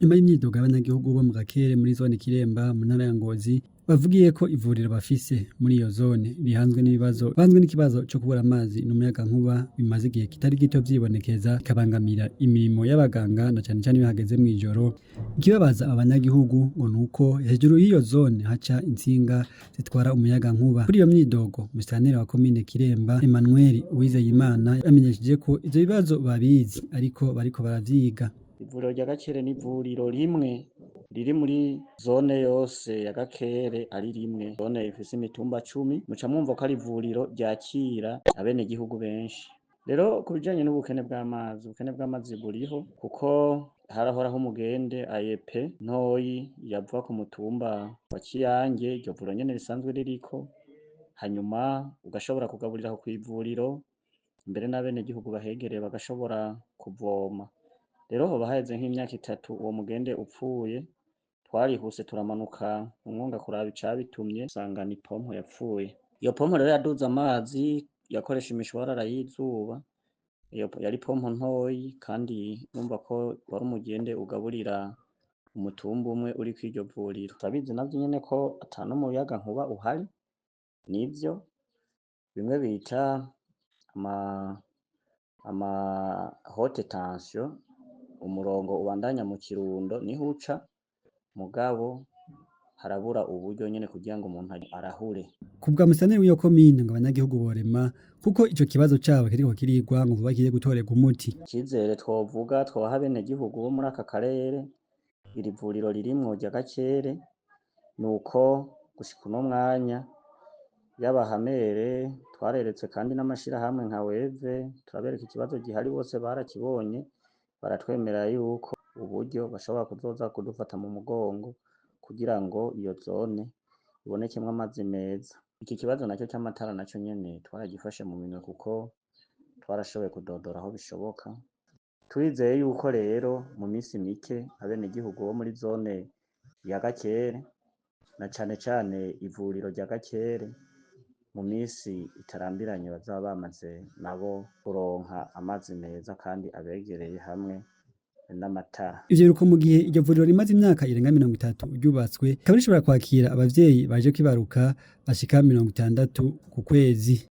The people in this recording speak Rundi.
Nyuma y'imyidogo y'abanyagihugu bo mu Gakere muri zone Kiremba mu ntara ya Ngozi, bavugiye ko ivuriro bafise muri iyo zone rihanzwe n'ibibazo, banzwe n'ikibazo co kubura amazi n'umuyagankuba bimaze igihe kitari gito vyibonekeza, bikabangamira imirimo y'abaganga na cane cane iyo hageze mw'ijoro. Ikibabaza abanyagihugu ngo nuko hejuru y'iyo zone haca intsinga zitwara umuyagankuba. Kuri iyo myidogo, musitanteri wa komine Kiremba, Emmanuel Uwizeyimana, yamenyesheje ko ivyo bibazo babizi ariko bariko baravyiga. Ivuriro rya Gakere ni ivuriro rimwe riri muri zone yose ya Gakere, ari rimwe. Zone ifise imitumba 10, muca mwumva ko ari ivuriro ryakira abenegihugu benshi. Rero ku bijanye n'ubukene bw'amazi, ubukene bw'amazi buriho kuko harahoraho umugende ayepe ntoyi yava ku mutumba wa Kiyange, iryo vuriro nyene risanzwe ririko, hanyuma ugashobora kugaburira aho kw'ivuriro, mbere n'abenegihugu bahegereye bagashobora kuvoma. Rero hoba haheze nk'imyaka 3 uwo mugende upfuye, twarihuse turamanuka mu mwonga kuraba icabitumye, usanga ni pompo yapfuye. Iyo pompo rero yaduza amazi, yakoresha imishwarara y'izuba, iyo yari pompo ntoyi kandi urumva ko wari umugende ugaburira umutumba umwe uriko iryo vuriro. Turabizi navyo nyene ko ata n'umuyagankuba uhari, nivyo bimwe bita ama haute tension, umurongo ubandanya mu Kirundo niho uca, mugabo harabura uburyo nyene kugira ngo umuntu arahure. Kubwa musitanteri w'iyo komine, ngo abanyagihugu borema kuko ico kibazo cabo kiriko kirigwa, ngo vuba kigiye gutorerwa umuti. Icizere twovuga twoha abenegihugu bo muri aka karere iri vuriro ririmwo rya Gakere, nuko gushika uno mwanya yaba hamere twareretse kandi n'amashirahamwe nka Weve, turabereka ikibazo gihari, bose barakibonye, baratwemerera yuko uburyo bashobora kuzoza kudufata mu mugongo kugira ngo iyo zone ibonekemwo amazi meza. Iki kibazo naco c'amatara naco nyene twaragifashe mu minwe kuko twarashoboye kudodora aho bishoboka. Turizeye yuko rero mu minsi mike abenegihugu bo muri zone ya Gakere na cane cane ivuriro rya Gakere, mu minsi itarambiranye bazaba bamaze nabo kuronka amazi meza kandi abegereye hamwe n'amatara. Ivyo biruko mu gihe iryo vuriro rimaze imyaka irenga 30 ryubatswe, rikaba rishobora kwakira abavyeyi baje kwibaruka bashika 60 ku kwezi.